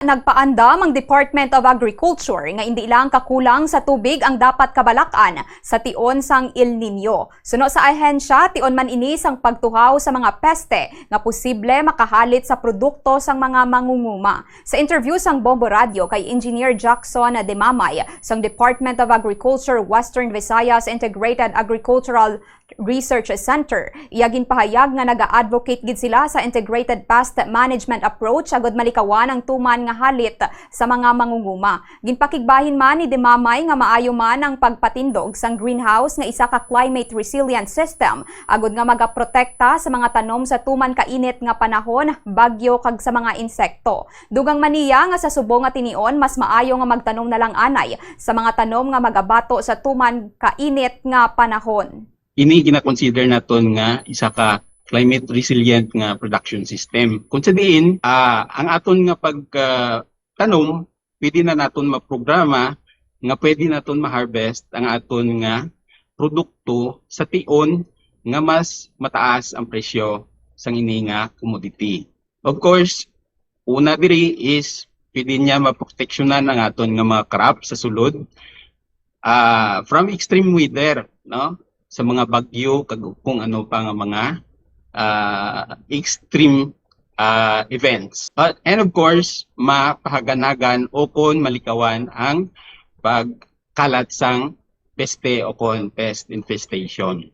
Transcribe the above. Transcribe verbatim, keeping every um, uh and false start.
Nagpaandam ang Department of Agriculture nga indi lang kakulang sa tubig ang dapat kabalak-an sa tion sang El Niño. Suno sa ahensya, tion man ini sang pagtuhaw sa mga peste nga posible makahalit sa produkto sang mga mangunguma. Sa interview sang Bombo Radyo kay Engineer Jackson Demamay sang Department of Agriculture, Western Visayas Integrated Agricultural Research Center, iya ginpahayag nga naga-advocate gid sila sa integrated pest management approach agud malikawan ang tuman nga halit sa mga mangunguma. Ginpakigbahin man ni Demamay nga maayo man ang pagpatindog sang greenhouse nga isa ka climate resilient system agud nga magaprotekta sa mga tanom sa tuman ka init nga panahon, bagyo kag sa mga insekto. Dugang man niya nga sa subong nga tinion, mas maayo nga magtanom na lang anay sa mga tanom nga magabato sa tuman ka init nga panahon. Ini gina-consider naton nga isa ka climate resilient nga production system. Kung sa diin, ah, ang aton nga pag, ah, tanom, pwede na naton maprograma nga pwede naton ma-harvest ang aton nga produkto sa tion nga mas mataas ang presyo sang ini nga commodity. Of course, una diri is pwede niya maproteksyonan ang aton nga mga crop sa sulod, ah, from extreme weather, no? Sa mga bagyo kag kung ano pa nga mga, ah, extreme, ah, events. Uh, and of course, mapahaganagan o kon malikawan ang pagkalat sang peste o kon pest infestation.